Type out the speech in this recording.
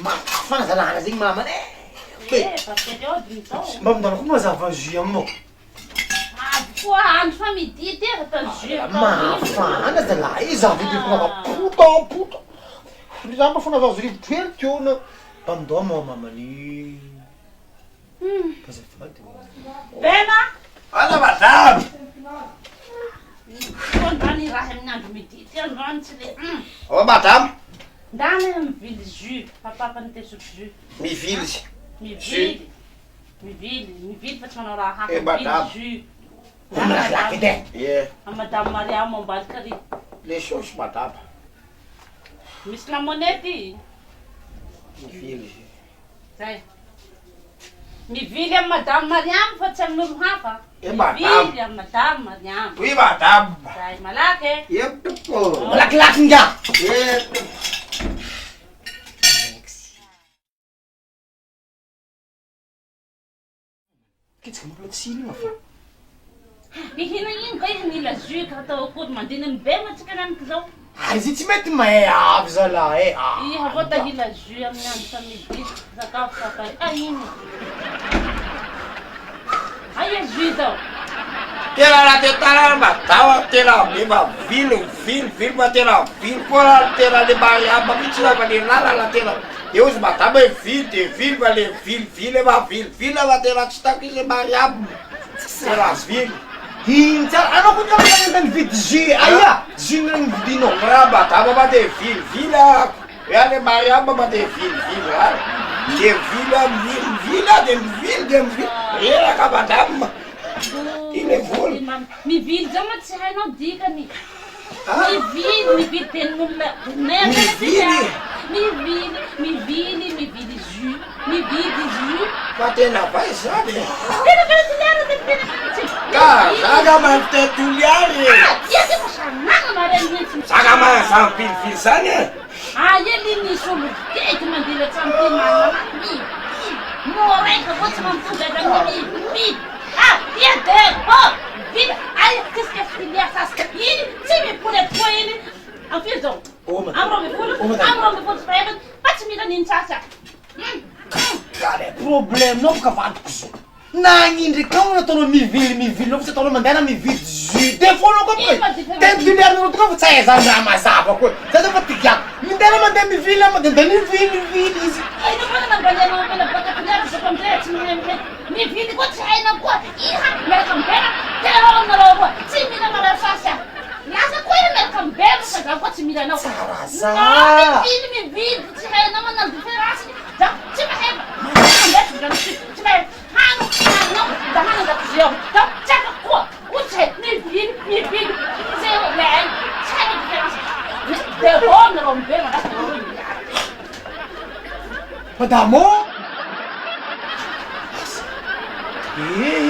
Mafana zalahana zegny mama eh. Eh, fa période izao. Mba mindalo koa mazava jus aminao. Avy koa andro fa midi ty efa atao jus atao Mafana zalahy eh, za ve de efa puta puta. Za mba fona azo rivotra hely teo na. Mba mindao moa mamany. Azafady. Bena. Ala madame. Koa androany raha amin'ny andro midi ty androany tsy le. Oh madame. Ndana mivily jus, papa te hisotro jus. Mivily jus. Mivily. Mivily, mivily fa tsy manao raha hafa. Eh madame. Mivily jus. Malakilaky edy e. Ie. A madame Mariam ambadika ary. Le sauce madame. Misy lamonety ty. Mivily jus. Zay. Mivily amin'i madame Mariam fa tsy amin'olo hafa. Eh madame. Mivily amin'i madame Mariam. Oui madame. Zay, malaky e. Ie tompoko. Malakilaky nga. Ie tompoko. Ketsika mampiala tsiny io afa. Mihina ino kay iha mila jus ka atao akory mandiny ny bema tsika henaniky zao. Ary izy tsy mety mahay avy zalahy e. Ah, Iha avao ta hila jus amin'ny andro fa midi sakafo sakay. Ah ino. Aia jus zao. Tena raha te tanana madama tena efa vily vily vily fa tena vily foana tena le mariama mihitsy raha le lalana tena eo izy madama hoe vily de vily fa le vily vily efa vily vily fa tena tsy tako izy le mariama tena vily. Ino tsara anao koa karaha manentana nividy jus aia jus no nividinao. Raha madama fa de vily vily ah hoe le mariama fa de vily vily ah de vily ah mivily mivily ah de mivily de mivily reraka madama. Ty le vola. Mivily zao ma tsy hainao dikany. Mivily, mivily tenin'olona Mivily. Mivily, mivily, mivily jus, mividy jus. Fa tena vay zany e. Tena tena Toliara tena tena mihitsy. Ka za nga mahay miteny Toliara e. Ah, dia ty fa sanagna mare mihitsy. Za nga mahay zany mivilivily zany e. Aia ly nisy olo gaigy mandilatsy amity manana mivily. Moraika avao tsy mampitondra amin'ny mivily. Ah, ia de oh, vita. Aia qu'est-ce que qu'il y a ça? Iny tsy mipoly atokoa iny. Amin'ny firy zao? Oh, madame. Amin'ny 12. Oh, madame. Amin'ny 12 sy fahefatra. Fa tsy mila n'ino sasy ah. Ka le problème nao boka vadiko zo. Nagnindry kao nataonao mivily mivily nao fa tsy ataonao mandehana mividy jus de foanao koa Ino ma boka. différence? Teny Toliara tokoa fa tsy ahaizany raha mazava koa. Za zao fa tiako. Mindehana mandeha mivily ama de ndeha mivilivily izy. Ino foana nambalianao ampela baka Toliara zao fa amizay tsy mahay mahay. Mividy koa tsy hainao koa. Iha miaraka amin'ny bera, tena aminareo roa. Tsy mila anareo sasy aho. Lasa koa iha miaraka amin'ny bera fa zaho koa tsy mila anao. Tsara za. Non, mivily mividy tsy hainao manao différence. Zaho tsy mahay mandeha tsy tsy mahay. Hano haninao da hano an-dakozia ao. Zaho tsy afaka koa. Olo tsy hay mivily mivily zay le hainy. Tsy hainao différence. Dehors aminareo amin'ny bera lasa nareo miaraka. Madame ô! Asa. Eh!